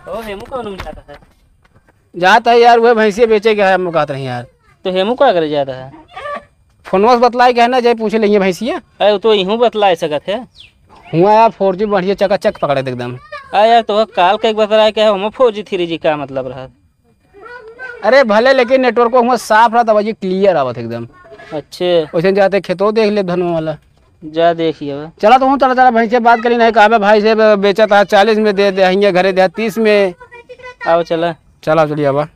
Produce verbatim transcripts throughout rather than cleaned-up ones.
ओ, हेमू कौन में जाता है? जाता है यार, वह भैंसिया बेचे के है, हम कहत रही यार। तो हेमू का करे जाता है? फोनवा से बतलाए के है ना, जाए पूछे लेंगे भैंसिया। अरे, वो तो इहूँ बतलाए सकत है। हुआ यार, फ़ोर जी बढ़िया चकाचक पकड़े थे एकदम। अरे यार, तो काल का एक बतलाए के है, हम फ़ोर जी थ्री जी का मतलब रहा। अरे भले, लेकिन नेटवर्क हुआ साफ रहता, आवाज क्लियर आवत एकदम। अच्छे। वैसे जाते खेतो देख ले धनवा वाला। जा देखिए बा। चला तो हूँ, चला, चला, भाई से बात करी, नहीं कहबे भाई से बे-, बेचत है चालीस में, दे दे, हिंगे घरे दे तीस में। आओ चला। चला, चलिए बा।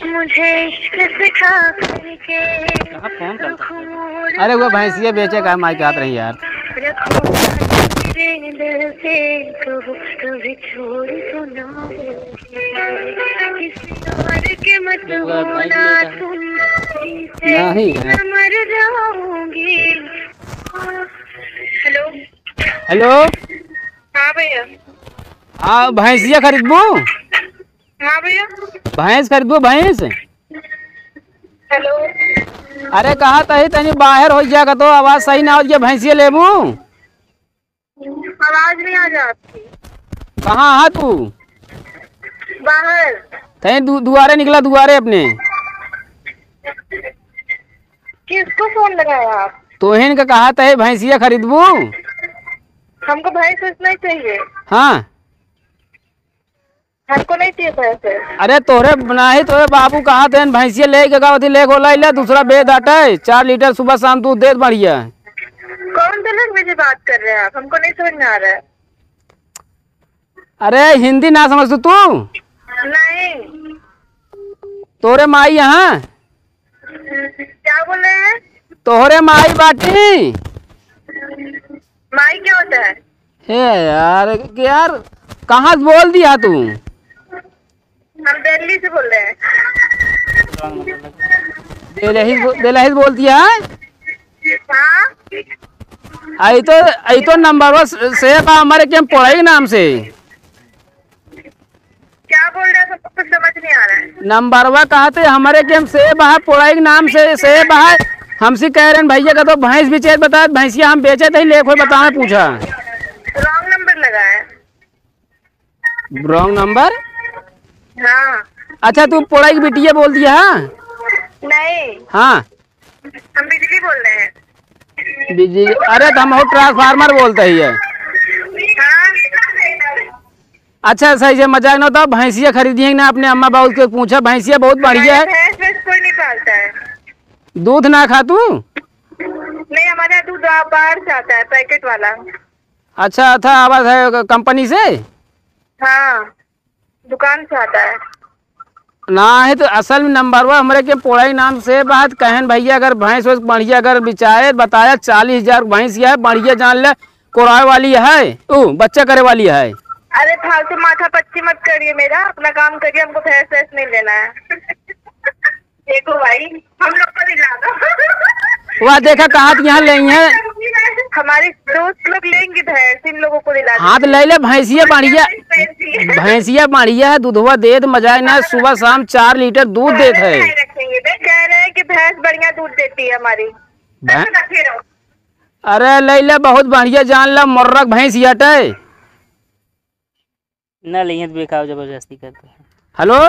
मुझे इश्क सिखा करके कहाँ फोन करता है? अरे वो भैंसिया बेचे का माई कहत रही यार। रखो तेरे दिल से, कभी छोड़ तो ना किसी और के मत बोलना, सुन नहीं है। मर जाऊंगी। हेलो। हेलो। हाँ भैया। हाँ, भैंसिया खरीदबू? हाँ भैया। भैंस खरीदबू, भैंस? हेलो। अरे, कहा तही तनी बाहर हो गया का, तो आवाज सही ना हो गया, भैंसिया लेबू? आवाज नहीं आ रहा आपकी। कहाँ है तू? बाहर। तहीं दु-, दुआरे निकला, दुआरे अपने। किसको फोन लगाया आप? तोहिन का कहा तही भैंसिया खरीदबू? हमको भैंस वैस नहीं चाहिए। हाँ। हमको नहीं चाहिए भैंस वैस। अरे तोहरे नाही, तोहरे बाबू कहा तहिन भैंसिया लेके का होती, लेके होला, ले दूसरा बेच दाटे, चार लीटर सुबह शाम दूध देत बढ़िया। कौन से लैंग्वेज में बात कर रहे हैं आप? हमको नहीं समझ में आ रहा है। अरे, हिंदी ना समझ तू? नहीं। तोरे माई यहाँ? क्या बोल रहे हैं? तोहरे माई बाटी। माई क्या होता है? हे यार, यार, कहाँ से बोल दिया तू? हम दिल्ली से बोल रहे हैं। दिल्ली से बो-, दिल्ली से बोल दिया है? हाँ। आई तो, आई तो नंबरवा से, सेव है हमरे के पड़ई के नाम से। क्या बोल रहे हैं, सबको कुछ समझ नहीं आ रहा है। नंबरवा कहते हमरे के सेव है, पड़ई के नाम से सेव है। हमसे कह रहे हैं भैया का तो भैंस बेचे बताए, भैंसिया हम बेचे थे, लेख होई बतावे पूछा। रॉन्ग नंबर लगा है। रॉन्ग नंबर? हाँ। अच्छा, तू पोड़ई की बिटिया बोल दिया, हाँ? नहीं। हाँ। हम बिजली बोल रहे हैं। बिजली? अरे, तो हम और ट्रांसफार्मर बोलते ही है। हाँ। अच्छा, सही से मजाक न होता, भैंसिया खरीदी है कि ना, अपने अम्मा बाबू के पूछा, भैंसिया बहुत बढ़िया है। भैंस वैस कोई नहीं पालता है। दूध ना खा तू? नहीं, हमारे यहाँ दूध बाहर से आता है, पैकेट वाला। अच्छा, था आवाज है क-, कंपनी से? हाँ, दुकान से आता है। ना है तो असल में नंबरवा हमरे के पोड़ई नाम से बात कहन भैया, अगर भैंस वैस बढ़िया अगर बिचाए बताया, चालीस हजार भैंस है, बढ़िया जान ले, कोराए वाली है, ऊ बच्चा करे वाली है। अरे फालतू माथा पच्ची मत करिए मेरा, अपना काम करिए, हमको भैंस वैस नहीं लेना है। देखो भाई, हम लोग को दिला दो। वाह, देखा, कहा कि यहाँ लेंगे। हमारे दोस्त लोग लेंगे भैंस, इन लोगों को दिला दो। हाँ, तो ले ले, भैंसिया बढ़िया, भैंसिया बढ़िया है, दूधवा देत मजा है ना, सुबह शाम चार लीटर दूध देत है। नहीं रखेंगे, बे कह रहे हैं कि भैंस बढ़िया दूध देती है हमारी। भैं-, अरे ले ले, बहुत बढ़िया, जान ला, मुर्रक भैंस हटे। ना लेइहें तो बेकार जबरदस्ती करते हैं। हेलो।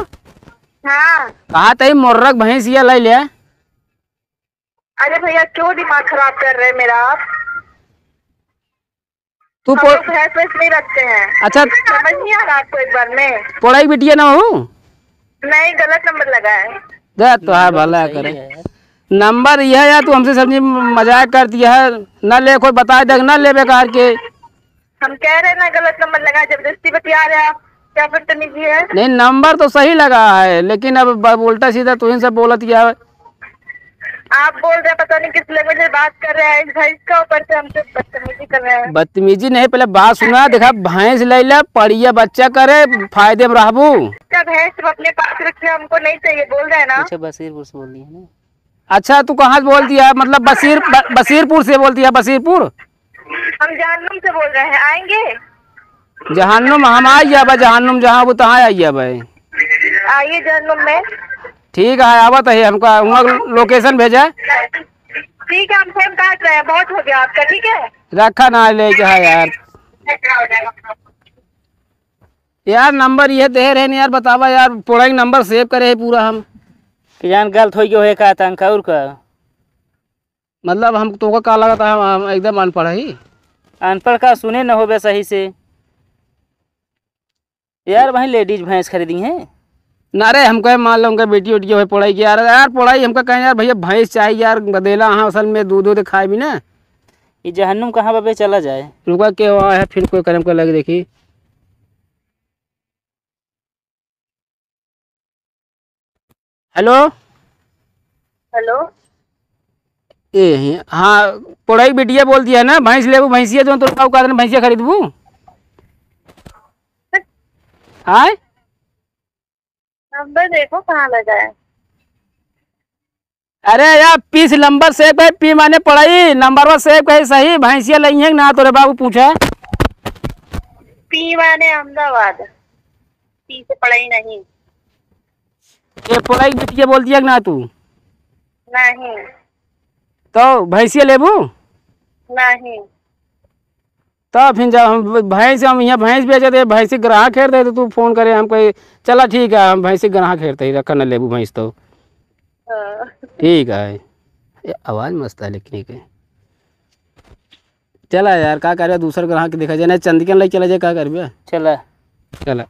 हाँ। कहा तही मुर्रक भैंसिया ले ले। अरे भैया, क्यों दिमाग खराब कर रहे हैं मेरा आप? तू हम पो- लोग भैंस वैस नहीं रखते हैं। अच्छा। समझ नहीं आ रहा आपको एक बार में? पोड़ई बिटिया ना हो? नहीं, गलत नंबर लगा है। दे तो है, भला करे। नंबर यह है, तू हमसे समझी मजाक करती है, ना ले कोई बताए देख, ना ले बेकार के। हम कह रहे हैं ना, गलत नंबर लगा, जबरदस्ती बतिया रहे हैं आप, क्या बदतमीजी है? नहीं, नंबर तो सही लगा है, लेकिन अब ब-, उल्टा सीधा तुहिन से बोलत गया है। आप बोल रहे हैं, पता नहीं किस लैंग्वेज में बात कर रहे हैं, इस भाई इसका ऊपर से हमसे बदतमीजी कर रहे हैं। बदतमीजी नहीं, पहले बात सुना, देखा, भैंस ले ले, पड़िया बच्चा करे, फायदे में रहबू। क्या भैंस तुम अपने पास रखे, हमको नहीं चाहिए, बोल रहे हैं ना। अच्छा, बसीरपुर से बोल रही है ना? अच्छा, तू कहाँ से बोलती है? मतलब बसीर-, ब-, बसीरपुर से बोलती है, बसीरपुर? हम जहन्नुम से बोल रहे हैं, आएंगे? जहन्नुम हम आई जाबे, जहन्नुम जहाँ वो तहाँ आई जाबे। आइए जहन्नुम में। ठीक है, आवत है, हमका वहाँ लोकेशन भेजा। ठीक है, हम फोन काट रहे हैं, बहुत हो गया आपका, ठीक है? रखा ना, ले के है यार। यार, नंबर ये दे रहे हैं यार, बतावा यार, पोड़ई नंबर सेव करे है पूरा हम। कि जान गलत होइ गयो है का तंग का और का? मतलब, हम तोका का लगता है, हम एकदम अनपढ़ ही। अनपढ़ का, सुने न होबे सही से। यार, वहीं लेडीज भैंस खरीदी हैं। ना रे, हमको मान लो, उनका बेटी उटी होए पढ़ाई की यार, यार, पढ़ाई हमका कहें यार, भैया, भैंस चाहिए यार, गदेला, हाँ, असल में दूध, दूध खाए भी ना। ये जहन्नुम कहाँ बाबे, चला जाए। रुका, के हुआ है, फिर कोई करम कर लगे, देखी। हेलो। हेलो। ए, हाँ, पढ़ाई बिटिया बोल दिया ना, भैंस लेबू, भैंसिया जो तो का कहते भैंसिया खरीदबू। हाँ? नंबर देखो कहाँ लगा है। अरे यार, पीस नंबर सेव है, पी माने पढ़ाई, नंबर वन सेव है सही, भैंसिया लई है ना तोरे बाबू पूछा। पी माने अहमदाबाद, पी से पढ़ाई नहीं। ये पढ़ाई बिटिया बोल दिया कि ना तू? नहीं। तो भैंसिया लेबू? नहीं। तब फिर जब हम भैंस, हम यहाँ भैंस बेचे थे, भैंसी ग्राहक हेरते तो तू फोन करे, हम कहे, "चला ठीक है, हम भैंसी ग्राहक हेरते ही, रखा न लेबू भैंस तो।" हाँ। ठीक है। ये आवाज़ मस्त है लेकिन एक। चला यार, का करबे, दूसर ग्राहक के देखा जाए, नहीं चंदिकन लई चला जाए, का करबे? चला। चला।